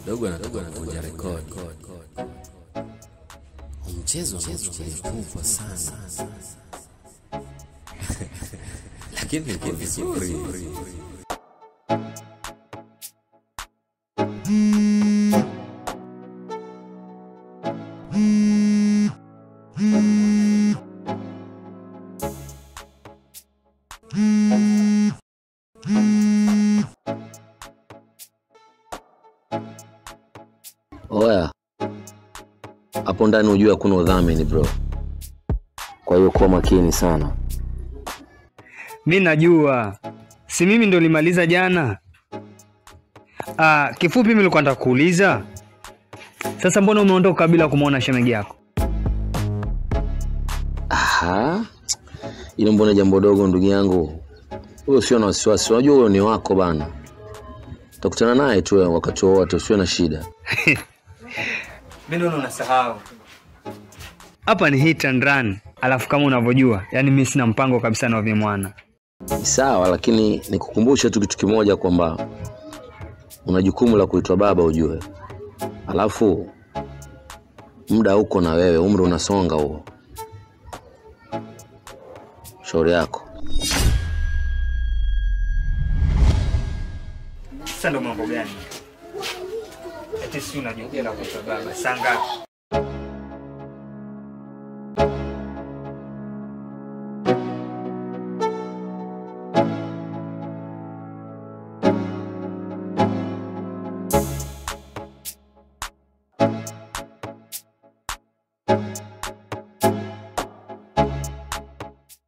Dogo anataka kuvunja rekodi. Mchezo mkubwa sana. Lakini uko vizuri. Oya, hapo ndani ujue hakuna udhamini bro. Kwa hiyo kuwa makini sana. Mimi najua. Si mimi ndo nilimaliza jana. Kifupi mimi nilikuwa nataka kuuliza. Sasa mbona umeondoka bila kumuona shemeji yako? Aha. Ile mbona jambo dogo ndugu yangu. Wewe usio na wasiwasi. Unajua huyo ni wako bana. Utakutana naye tu wakati wowote, usiwe na shida. Mimi ndo unasahau. Hapa ni hit and run. Alafu kama unavyojua, yani mimi sina mpango kabisa na mwana. Sawa, lakini nikukumbushe tu kitu kimoja kwamba una jukumu la kuitwa baba ujue. Alafu muda uko na wewe, umri unasonga huo. Shauri yako. Sasa ndo mambo gani? Eti si unajua la kuitwa baba. Sanga.